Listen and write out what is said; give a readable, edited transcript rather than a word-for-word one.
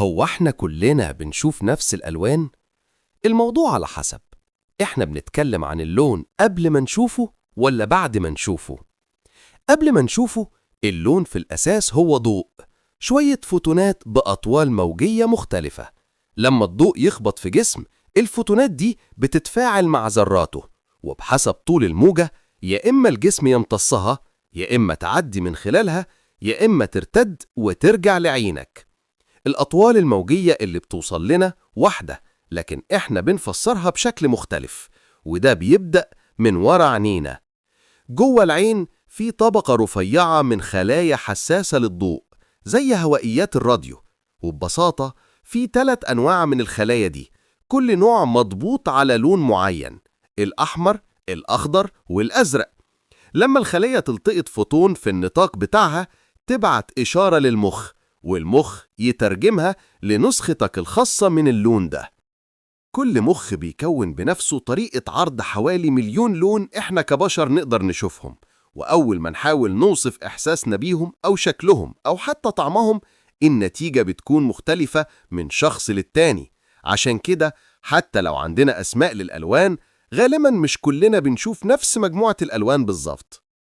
هو احنا كلنا بنشوف نفس الألوان؟ الموضوع على حسب، احنا بنتكلم عن اللون قبل ما نشوفه ولا بعد ما نشوفه؟ قبل ما نشوفه، اللون في الأساس هو ضوء، شوية فوتونات بأطوال موجية مختلفة. لما الضوء يخبط في جسم، الفوتونات دي بتتفاعل مع ذراته، وبحسب طول الموجة يا إما الجسم يمتصها، يا إما تعدي من خلالها، يا إما ترتد وترجع لعينك. الأطوال الموجية اللي بتوصل لنا واحدة، لكن إحنا بنفسرها بشكل مختلف، وده بيبدأ من ورا عينينا. جوه العين في طبقة رفيعة من خلايا حساسة للضوء، زي هوائيات الراديو. وببساطة في 3 أنواع من الخلايا دي، كل نوع مضبوط على لون معين: الأحمر، الأخضر، والأزرق. لما الخلية تلتقط فوتون في النطاق بتاعها، تبعت إشارة للمخ، والمخ يترجمها لنسختك الخاصة من اللون ده. كل مخ بيكون بنفسه طريقة عرض حوالي 1,000,000 لون إحنا كبشر نقدر نشوفهم، وأول ما نحاول نوصف إحساسنا بيهم أو شكلهم أو حتى طعمهم، النتيجة بتكون مختلفة من شخص للتاني. عشان كده حتى لو عندنا أسماء للألوان، غالبا مش كلنا بنشوف نفس مجموعة الألوان بالظبط.